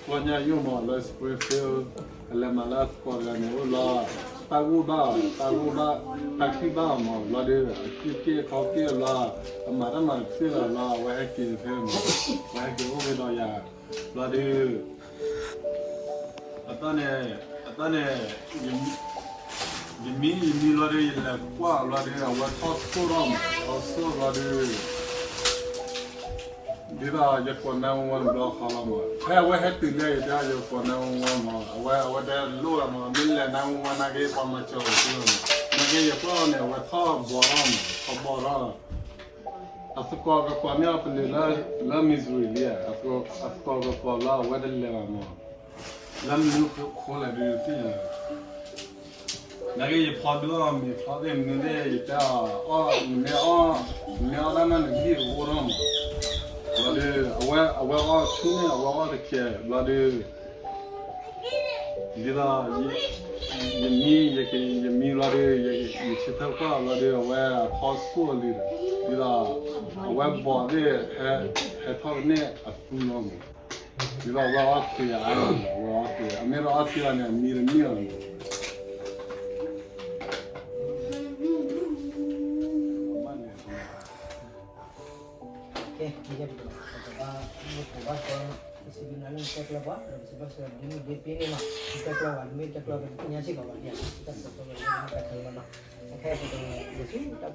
ကီၢ်ညၣ်ယိၣ်မး လၢ Springfield အလဲၤမၤလၢအသကိးတဂၤန့ၣ်အိၣ်လီၤ, တၢ်ဂိၣ်ဘၣ်အီၤ, တၢ်ဂိၣ်ဘၣ်, တၢ်ချံၣ်ဘၣ်အီၤမး ဘျီဒီး အက့ၢ်က့ၢ်ခီက့ၢ်လီၤ, အမၤတၢ်မၤတသ့လၢၤလီၤ, အဝဲဟဲက့ၤဖဲမး, အဝဲဟဲက့ၤအိၣ်ဖဲဒီးယၤ, ဘျီဒီး အတၢ်န့ၣ်, အတၢ်န့ၣ် ယမံ ယမံလီၤဒီး ယလဲၤကွၢ်လီၤဒီး အဝဲထီၣ်စိၣ်ထီၣ်မး, ထီၣ်စိၣ်လီၤဒီး ဒ်သိးယကိး nine one one ဘျီဃီလီၤမး, ဖဲအဝဲဟဲတုၤလၢယတဲ ယကိး nine one one မး, အဝဲ အဝဲတဲလိၣ်လီၤမး, မ့ၢ်လဲၤ nine one one နာ်က့ ပှၤမၤစၢၤအီၤသ့လီၤမး, နာ်က့ယကွၢ်အီၤန့ၣ် အဝဲထီၣ်ဘီထီၣ်မး, ထီၣ်ဘီထီၣ် အသကိးကကိးန့ၢ်အီၤပလံၤလၢ Missouri လံ, အသကိးကကိးလီၤ အဝဲတလဲၤဘၣ်မး, လၢမနုၤဃိလဲၣ်ဒုးသ့ၣ်ညါ, နာ်က့ယဖီဒုးအီၣ်မ့ၤဖျီသ့ၣ်မနုၤသ့ၣ် ယတဲအီၤ, နမ့ၢ်အီၣ်, နမ့ၢ်အီၣ်တၢ်မးန့ၣ် နဟံၣ်ကအိၣ်ထီၣ်မး, ဘျီဒီး အဝဲ အဝဲအီၣ်ဆူၣ်န့ၣ် အဝဲအီၣ်တကဲး ဘျီဒီး ဒ်သိး ယမံ ယမံလီၤဒီး ယဆၢထၢၣ်ကွၢ်လီၤဒီး အဝဲအထီၣ်စိၣ်လံဒီး ဒ်သိး အဝဲဘီၣ်သ့ၣ် ဟဲထီၣ်ကန့ၢ်အသူလီၤမး, ဒ်သိးအဝဲအီၣ်သ့အါလီၤ, အဝဲအီၣ်သ့ အမ့ၢ်တအီၣ်သ့ဘၣ်န့ၣ် အမံတန့ၢ်လီၤမး.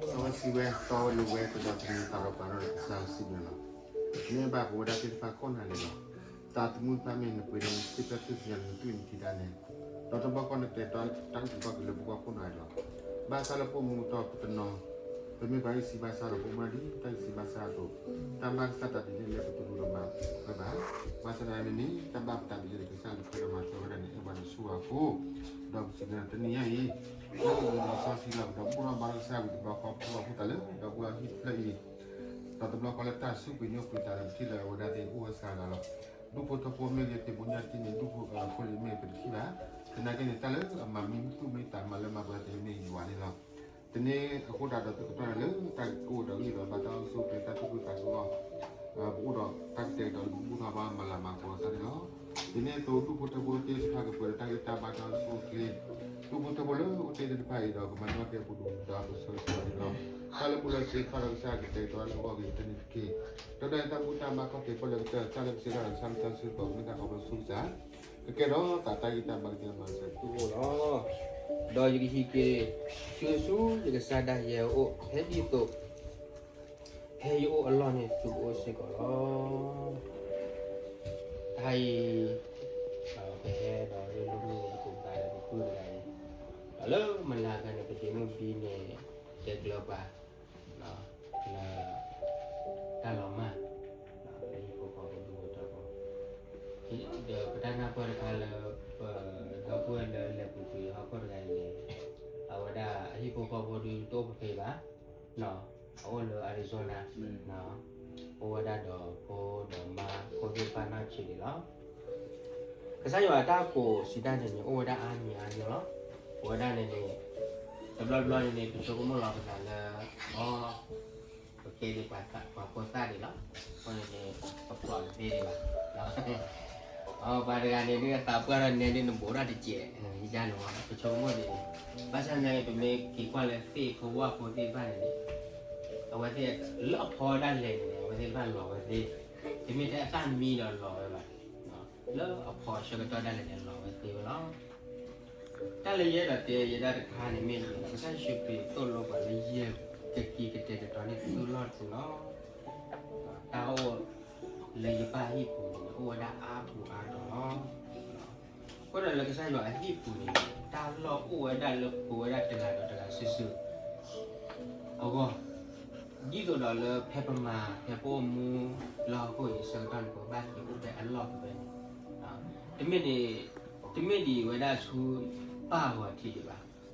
အဝဲစံးဝဲ တီဝဲလိၤဝဲပဒီပုၢ်ဝဲၢ်သ့ၣ်တဖၣ်ကိးဂၤဒဲး ကစၢ်စံးဘျုးနၤလၢနကစံးဘျုးလီၤ. မ့ၢ်ဘၣ်ပဝဲဒၣ်သ့ၣ်တဖၣ်ကိးဂၤဒဲးလီၤ. တၢ်သမူသးမ့ၢ်နပှ့ၤဒီးနသ့ၣ်ဖျၢၣ်ထူၣ်စုညါနသွံၣ်နထံဒၣ်နဲ, ဒီးတဘျီဃီနကတဲာ်ကတီၤတၢ်အုၣ်က့ၤခီၣ်က့ၤ လၢပဂီၢ်ကိးဂၤဒဲးလီၤ. ဘၣ်ဆၣ်လၢပအိၣ်မူတီၤပတနီၤ, ပမ့ၢ်ပှၤဂံၢ်စၢ်ဘါစၢ်ဒီး ပအိၣ်မူဒ်တၢ်ဂံၢ်စၢ်ဘါစၢ်အသိး, တၢ်ဘၣ်ကစၢ်တၢ်ဒ်န့ၣ်လၢပတရူးဒီးမၤဝဲဘၣ်. ဘၣ်ဆၣ်သနာ်က့န့ၣ် တၢ်ဘၣ်ပတၢ်ဒ်န့ၣ် ကစၢ်လၢပှဲၤဒီးမၤထွဲဝဲဒၣ်န့ၣ် အဲၣ်ပှၤန့ၣ်ဆူအဃိ, ဒီးပစံးဘျုးနၤတနံၤညါအံၤ, လၢပအိၣ်ဒီးစီဆှံလီၤ ပဒီပုၢ်ဒီဝဲၢ်ဘါကစၢ်ဝံၤတဘျီဃီ ပအိၣ်ဘၣ်ဖှိၣ်သးလၢ ဒီပုၢ်ဝဲၢ်ဟံၣ်တဖျၢၣ်အံၤ, ဒီးတဘျီဃီလၢတၢ်စူၢ်က့ၤနာ်က့ၤတၢ်ဒီး ပထံၣ်လၢအဝဲဒၣ်သ့ၣ်အိၣ်ဝဲစှၤဂၤလီၤ. ဒူၣ်ဖိထၢဖိမ့ၢ်ဂ့ၤ သ့ၣ်ဘိညါတံၢ်န့ၣ် ဒူၣ်ဖိအဃိန့ၣ်မ့ၢ်ပတထံၣ်ဘၣ်. သနာ်က့န့ၣ် တၢ်လၢအမၤမံမုာ်သူၣ်မံသးမၤလၢမၤပှဲၤသ့ၣ်မ့ၢ်ယွၤန့ၣ်လီၤ. တန့ၢ်အဃိသတးဒီး သကတီၢ်န့ၣ်လၢတၢ်ကအိၣ်ဒီးဂံၢ်ဒီးဘါ တၢ်အိၣ်ဆူၣ်အိၣ်ချ့ တၢ်သူၣ်ခုသးခုအဂီၢ်, ပအိၣ်ဒီးတၢ်ကတဲာ်ကတီၤလၢပဘူၣ်ထီၣ်ဘါ မၤလၤမၤကပီၤကစၢ်န့ၣ်လီၤ. ဒ်န့ၣ်အသိး ဒူၣ်ဖိထၢဖိသ့ၣ်တဖၣ်ကပှဲၤဒီးတၢ်ဂံၢ်တၢ်ဘါ တၢ်အိၣ်ဆူၣ်အိၣ်ချ့, ဒူၣ်ဖိထၢဖိလၢအိၣ်တ့ၢ်သ့ၣ်တဖၣ်အံၤဒီး ကမၤန့ၢ်က့ၤပဒိၣ်ဒီးပဆၢကတီၢ်န့ၣ်လီၤ. တၢ်လၢပှၤလၢစ့ထီၣ်ဒီးကစၢ်ကတဲာ်ကတီၤလၢအဂီၢ်ဂ့ၤ တန့ၢ်တက့ၢ်. ဒီးတၢ်တၢ်ဘူၣ်တၢ်ဘါခီၣ်ထံးခီၣ်လၢာ်ကတၢၢ် တၢ်လၢကစ့ထီၣ်ဒီးကစၢ်လၢတၢ်ဆၢကတီၢ် မ့ၢ်တၢ်ခီဖျိဆူကစၢ်, ကကဲထီၣ်သးတၢ်ဂံၢ်တၢ်ဘါကသ့အမၤစၢၤသုအိၣ်လီၤ. ဒီးယကဟံးက့ၤဆူဆူယကစၢ်ဒၣ်ယဲအအိၣ် ဖဲဒ်သိး ဖဲယအိၣ်အလီၢ်န့ၣ်သုကအိၣ်စ့ၢ်ကီးလီၤ. တဟါအံၤ ပဟဲဒီးရ့လိာ်မုၢ်န့ၣ် ပကိးပသးဒီးပပုၢ်တဂၤအံၤ, ဒီးလၢမုၢ်နၤခါန့ၣ် ပဒ့မုၣ်ဘံန့ၣ် တဲကျၢၤပှၤ လၢ တၢ်လီၤမၢ် လၢဟံၣ်ဖိဃီဖိဒူၣ်ဖိထၢဖိ, ဒီးပတၢ်နၢ်ပၢၢ်တခါလၢ ပဒီပုၢ်ဝဲၢ်လၢလဲၤပူၤကွံာ်ဟီၣ်ခိၣ်တဂၤအံၤန့ၣ် အဝဲဒၣ်အဟံၣ်ဖိဃီဖိဒုးတအိၣ်ဖဲဖဲဘၣ်, အအိၣ်လၢ Arizona, အိၣ်ဝဲဒၣ်ဒီးဖိဒီးမါဖိသ့ၣ်တဖၣ်နီၢ်ဆံးန့ၣ်လီၤ. ကစၢ်ယွၤအတၢ်ကိးစံးတၢ်န့ၣ်န့ၣ် အိၣ်ဝဲဒၣ်အါမံၤအါမံၤလီၤ. ပဝဲဒၣ်န့ၣ်န့ၣ် တဘျီတဘျီန့ၣ်န့ၣ် ပဆိကမိၣ်လီၤပသးလၢ အီ ပကဲဒ်ပှၤဖိသၣ်န့ၣ်လီၤ. အဃိန့ၣ်န့ၣ် ပဖျိးတသ့ဒံးဘၣ်. အပှၤတဂၤန့ၣ်ဒ်အသးပှၢ်ထီၣ်နဲဒ်နဘူးထီၣ်တစဲး, ယါန့ၣ်ဝဲ ပဆိကမိၣ်န့ၣ်န့ၣ်, ဘၣ်ဆၣ်သနာ်က့ ပမ့ၢ်က့ၤကွၢ်လၢသ့ၣ်ဖိဝၣ်ဖိသ့ၣ်တဖၣ်န့ၣ်န့ၣ်, အဝဲသ့ၣ်လၢအဖီဒၣ်လဲာ်န့ၣ်န့ၣ် အဝဲသ့ၣ်တဖၣ်လီၤဝဲသ့, တမ့ၢ်ထဲအသၣ်မံဒီးလီၤဝဲဘၣ်. လၢအဖီအဆၢကတီၢ်ဒၣ်လဲာ်န့ၣ် လီၤဝဲသ့ဝဲလီၤ. တၢ်လၢယအဲၣ်ဒိးတဲယဲဒၣ်တခါန့ၣ်မ့ၢ်န့ၣ် ကစၢ်ယ့ၣ်ၡူးခရံာ်သိၣ်လိပှၤလၢ ယကက့ၤကတဲာ်ကတီၤန့ၢ်သုလီၢ်တစုလီၤ. တၢ်အိၣ်လၢယပၢ်ဟံၣ်ပူၤန့ၣ် အိၣ်ဝဲဒၣ်အါပူၤအါတီၤလီၤ. အဃိဒီးလၢကစၢ်ယွၤအဟံၣ်ပူၤန့ၣ် တၢ်လီၢ်အိၣ်ဝဲဒၣ်လၢပဝဲဒၣ်တဂၤဒီးတဂၤစုာ်စုာ်အဂီၢ်, ဒ်သိးဒီးလၢဖဲပမၤ ဖဲပအိၣ်မူလၢဟီၣ်ခိၣ်အံၤအဆၢကတီၢ်န့ၣ် ပကဘၣ်က့ၤအိၣ်ဖဲအလီၢ်ဖဲန့ၣ်, တမ့ၢ်န့ၣ် တမ့ၢ်ဒံးဝဲဒၣ်ဆူပၢ်အဂီၢ်ထံးဒံးဘၣ်.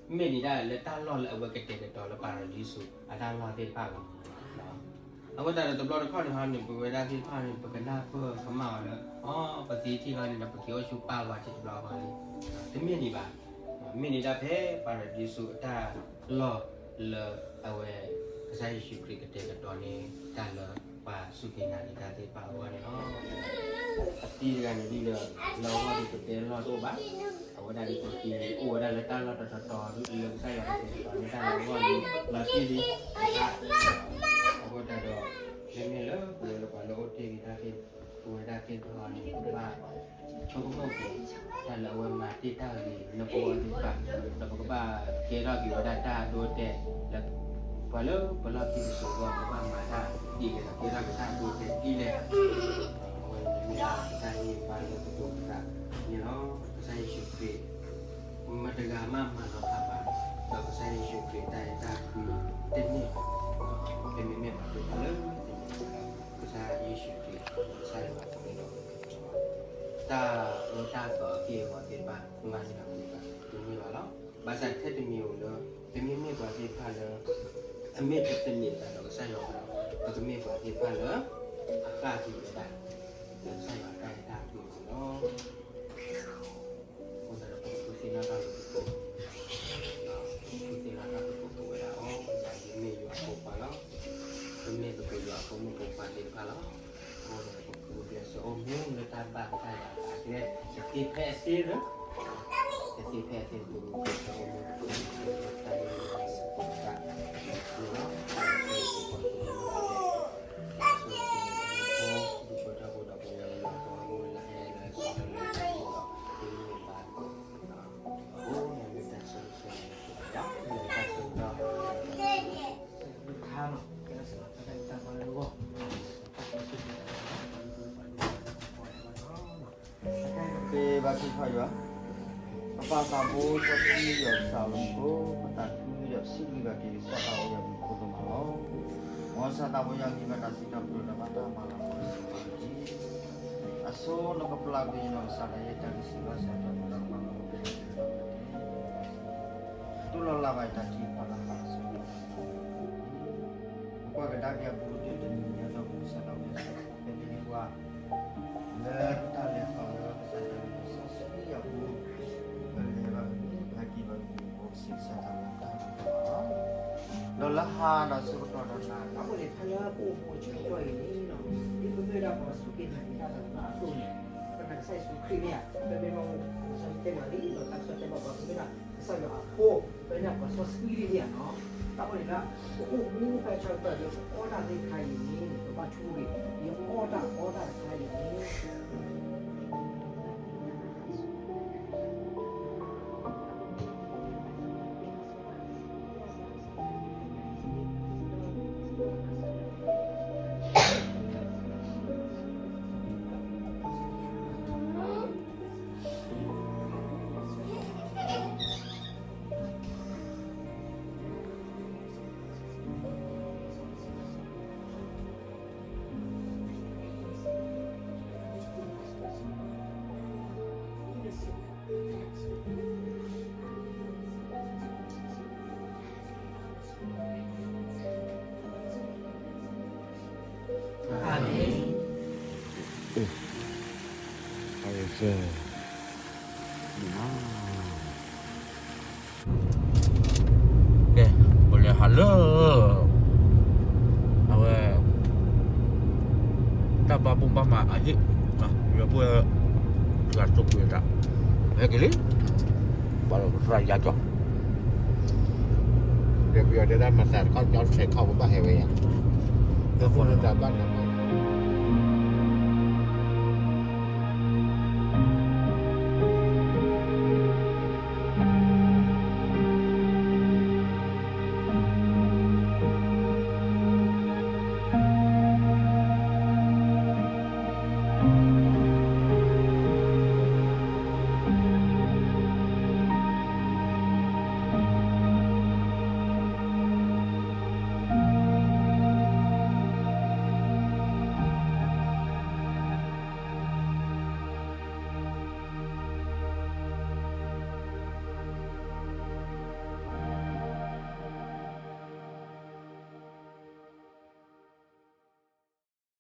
မ့ၢ်ဒံးဒၣ်လၢတၢ်လီၢ်လၢအဝဲကတဲာ်ကတီၤလၢပၤရဒံစူးအတၢ်လီၢ်သ့ၣ်တဖၣ်အဂီၢ်န့ၣ်လီၤ. အဃိသတးဒီးတဘျီတခီၣ်န့ၣ်ဟီန့ၣ် ပဝဲဒၣ်သ့ၣ်တဖၣ်န့ၣ် ပကနၢ်ပၢၢ်ကမၣ်အီၤလၢ အီ ပသံထံၣ်ဃီန့ၣ်ဒီး ပက့ၤအိၣ်ဆူပၢ်အဂီၢ်ထံးတဘျီဃီန့ၣ် တမ့ၢ်ဒံးဘၣ်. မ့ၢ်ဒံးဒၣ်ဖဲပၤရဒံစူးအတၢ်လီၢ်လၢအဝဲ ကစၢ်ယ့ၣ်ၡူးခရံာ်ကတဲာ်ကတီၤန့ၢ်တၢ်လၢ ပှၤစူၢ်က့ၤနာ်က့ၤတၢ်သ့ၣ်တဖၣ်အဂီၢ်န့ၣ်လီၤ. အသံတဂၤန့ၣ်ဒ်ဒီး လၢအဂီၢ်ဒ်ပတဲလီၢ်တအိၣ်ဘၣ်, အဝဲဒၣ်ဒ်သိးသံန့ၣ် အိၣ်ဝဲဒၣ်လၢတၢ်လီၢ်တတီၤတီၤဒ်လၢကစၢ်ယွၤကတဲာ်ကတီၤန့ၢ်တၢ်လၢအဂီၢ်ဒ် လီၤတံၢ်လံတခါ, အဃိသတးဒီး မ့မ့ၢ်လၢပဝဲလၢပှၤလၢအအိၣ်တ့ၢ်ဂ့ၤတၢ်သ့ၣ် ပဝဲဒၣ်သ့ၣ်တဖၣ်န့ၣ် ပဘၣ် ဆိကမိၣ်က့ၤ တၢ်လၢအဝဲမၤတ့ၢ်တၢ်ဂ့ၤလၢပဂီၢ်သ့ၣ်တဖၣ်, ဒီးပကဘၣ်ကဲထီၣ်က့ၤဝဲဒၣ်တၢ်အဒိအတဲာ်လၢ ပှၤလၢပလီၢ်ခံတစိၤအဂီၢ် ပကဘၣ်မၤတၢ်ဒ်လဲၣ်ဒီးကဲထီၣ်က့ၤတၢ်အဒိအတဲာ်ဒ်လဲၣ်. အဝဲန့ၣ်မ့ၢ်ဒၣ်တၢ်ဟ့ၣ်ပာ်လၢပဒိၣ်ပသးန့ၣ်လီၤ. ကစၢ်ယ့ၣ်ၡူးခရံာ် မတၤတဂၤမးမၤလီၤဖးဘၣ်, ဒီးကစၢ်ယ့ၣ်ၡူးခရံာ်တၢ်အဲၣ်တၢ်ကွံတန့ၢ်ဘၣ်. ပမ့မ့ၢ်ပှၤသ့ၣ်တဖၣ်လၢ ကစၢ်ယ့ၣ်ၡူးခရံာ် ကစၢ်ယွၤအဃိန့ၣ်ဒီး တၢ်အၢတၢ်သီအက့ၢ်အဂီၤသ့ၣ်တဖၣ် မၤန့ၢ်အီၤသ့ၣ်တဖၣ် တန့ၢ်ဘၣ်လီၤ. ဘၣ်ဆၣ်ထဲတမံၤဧိၤလၢ ပမ့မ့ၢ်ပှၤသ့ၣ်တဖၣ်လၢ အမ့ၢ်ပသန့ၤသးဒီးကစၢ်ယွၤဒီး ပကမ့ၢ်ပှၤသ့ၣ်တဖၣ်လၢ အဃၣ်ကွံာ်ဝဲဒၣ် လၢကစၢ်ယွၤတၢ်အဲၣ်တၢ်ကွံအပူၤလီၤ. အဃိသတးဒီး ပကဃုသ့ၣ်နီၣ်တၢ်လၢပကိာ်, ပကဃုသ့ၣ်နီၣ်တၢ်လၢပကိာ် ပဝဲဒၣ်အီၤ ယၤယမ့ၢ်ယွၤအဖိခွါလီၤ. ပမ့ၢ်ပကယွၤအဖိမုၣ်ဖိခွါသ့ၣ်တဖၣ်လီၤ. အဃိသတးဒီး ပကဂုာ်ကျဲးစၢးအိၣ်မူလၢတၢ်ဘၣ်ကစၢ်ယွၤအကျဲ တသ့ဖဲအသ့လၢ တသ့ဖဲအသ့ ပကဂုာ်ကျဲးစၢးအိၣ်မူ ပကဂုာ်ကျဲးစၢးတၢ်လၢယွၤအဖိခွါ လီၤ. က့ၤဘါထုကဖၣ်ယွၤ, ပပၢ်သးဘိစီဆှံယွၤကစၢ်အဖိ, ပသးခုဒီးစံးဘျုးဘၣ်က့ၤကစၢ်သးဘိယွၤမံၤဖိဒိၣ်မးလီၤ. မ်ကစၢ်သးဘိယွၤဂံၢ်ဘါတၢ်စံးတၢ်ကတိၤဒီးဘၣ်တၢ်မၤလၤကပီၤစ့ၢ်ကီးတက့ၢ်. အဆိနကပျၢ်ကွံာ်ယနီၢ်ကစၢ်ဒၣ်ယဲ တၢ်ကစံးဘၣ်စ့ၢ်ကီးတၢ်ကမၤလၤကပီၤ တူၢ်လိာ်လၢ်ဘၣ်ယတၢ်ထံၣ်တဖၣ်လၢ်လၢ်အစိၤ ပကွၢ်ကဒါက့ၤအပူၤတ့ၢ်တနံၤညါဒီး ပကစၢ်ဒၣ်ဝဲ ဖဲန့ၣ်န့ၣ်ပှၤ လၢတၢ်လဲၤခီလၢကစၢ်ဒၣ်ဝဲစီဆှံအပူၤ ပလဲၤဘၣ်ကမ့ၢ် ပဟဲက့ၤဘၣ်ကမ့ၢ် ပကစံးကစၢ်ဒၣ်ဝဲတၢ်ကမၤလီၤ. ဒီးလၢဟါဒီးဆၢကတီၢ်ဒီးနၤ အဃိန့ၣ်ဖဲလၢပအိၣ်မူဆၢကတီၢ်အံၤန့ၣ် ဒ်ပမ့ၢ်ဝဲဒၣ်ပှၤစူၢ်က့ၤနာ်က့ၤတၢ်သးတဖၣ်အသိးန့ၣ် ပနာ်ကစၢ်ယ့ၣ်ၡူးခရံာ်မ့ၢ်ဧါ, ပမ့ၢ်ဘၣ်အိၣ် ပကစၢ်တဲဘၣ်လံ ဒီးတၢ်ကစၢ်တဲဘၣ်ပှၤ ပမ့ၢ်ဒၣ်ကစၢ်ယွၤအဖိ ပမ့ၢ်ဒၣ်ပှၤစီဆှံလံမ့ၢ်ဧါနီၤ. တၢ်အဃိန့ၣ်လၢ ပအိၣ်မူဖဲဆၢကတီၢ်လၢပအီၣ်တၢ်သ့ၣ်တခါအံၤန့ၣ် ပဘၣ်ဆိကမိၣ်က့ၤ ယအီၣ်တၢ်အီတၢ်တခါအံၤန့ၣ် အၤမ့ၣ်. ကဲ, ပလဲၤဟးလၢ အဝဲ တၢ်ဘၣ်ဘိၣ်ဘၣ်မးအဟံၣ်, ယွၤပှဲၤ တၢ်တိာ်ကွံာ်တၢ် ဟဲက့ၤလံ, ဘၣ်လီၤကစၢ်ယါကီၢ်, ဒီးပယီၤတဲဒၣ်မၤသးတခီကၠီဆဲးခီၣ်ပဘၣ်ဟဲဝဲယါ, ဒီးဖိလၢတၢ်ဘၣ်န့ၣ်